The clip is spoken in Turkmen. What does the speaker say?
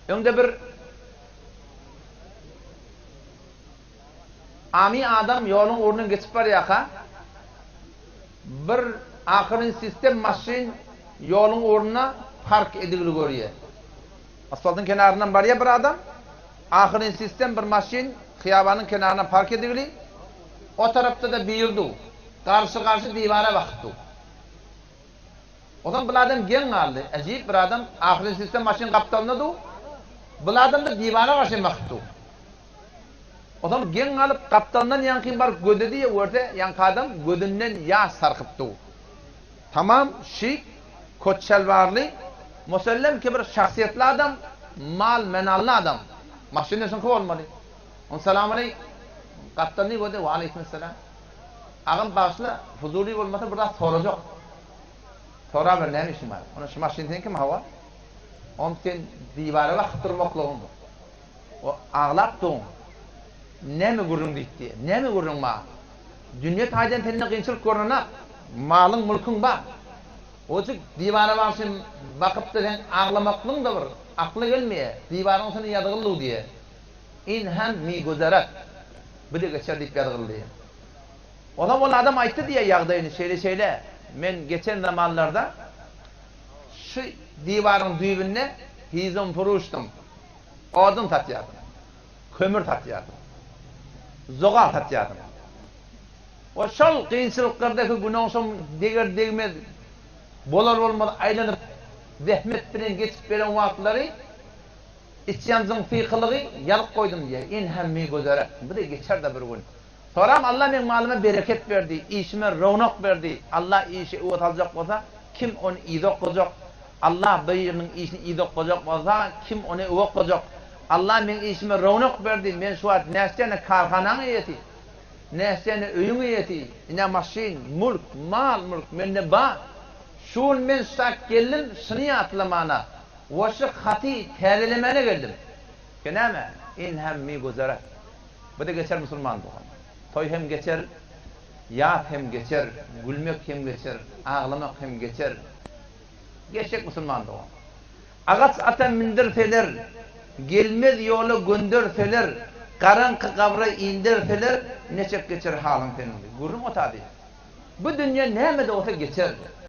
Öňde bir Ami adam ýoluň ugrundan geçip barýarka, bir ahyryn sistem maşyn ýoluň ugrunda park edilgi görýär. Asfaltyň kenaryndan barýar bir adam, ahyryn sistem bir maşyn hyýabanyň kenaryna park edilgi, o tarapda-da biri dur. Garşy-garşy diwara bakyp dur. Onsoň bul adam geň galdy. Äjip bir adam ahyryn sistem maşyn gapdalynda dur. Bul adam-da diwara garşy bakyp dur. Onsoň geň galyp, gapdalyndan ýaňkyn baryp gözledi, görse, ýaňky adam gözünden ýaş sarkyp dur. Tamam şik, kot-şalwarly, musellem ki bir şahsyýetli adam, mal-menally adam. Maşyn-da şuňky bolmaly. Oň salamaleý, gapdalyny gördi, waleýkimessalam. Agam bagyşla, fuzuly bolmasa bir zat sorajak. Soraber, näme işiň bar? Onda şu maşyn seňkimi, hawa? Onda sen diwara bakyp durmaklygyň. O aglap duň. Näme gürrüň diýipdi. Näme gürrüň bar? Dünýe taýdan sende kynçylyk görnenak. Malyň, mülküň bar. Ojik diwara bagşy bakypdy seň aglamaklygyň-da bir akla gelmeýä. Diwaryň üstünde ýazgyldy diýýä. In hem mi güzerat. Bu-da geçer diýip ýazgyldy. Onam ol adam aýtdy diýýä ýagdaýyny şeýle-şeýle. Men geçen zamanlarda şu diwaryň düýbünde hizomfuruşdym. Odun satýardym. Kömür satýardym. Zogal satýardym. We şol kynçylyklardaky günoňşam deger-degmez, bolar-bolmaz aýlanyp, zähmet bilen geçip beren wagtlary içýanjyň sykylygy ýazyp goýdum diýýär. Inhemmi gözere. Bu-da geçer-de bir gün. Soram Alla meň malyma bereket berdi, işime rownak berdi. Alla işi öwe saljak bolsa, kim ony yza oklajak? Alla biriniň işini yza oklajak bolsa, kim ony öwe oklajak? Alla meň işime rownak berdi, men şu wagt näçe karhanaň eýesi, näçe öýüň eýesi, ine maşyn, mülk, mal-mülk mende bar. Şu gün men şu saat geldim, şuny ýatlamana we şu haty täzelemäne geldim. Ki näme? Inhemmi güzeret. Bu-da geçer musulman dogan. Toý hem geçer, ýas hem geçer, gülmek hem geçer, aglamak hem geçer. Geçjek musulman dogan. Agaç ata mindirseler, gelmez ýola gönderseler, garaňky gabra inderseler, neçek geçer halyň seniň diý. Gürrüň otady. Bu dünýe näme-de bolsa geçer.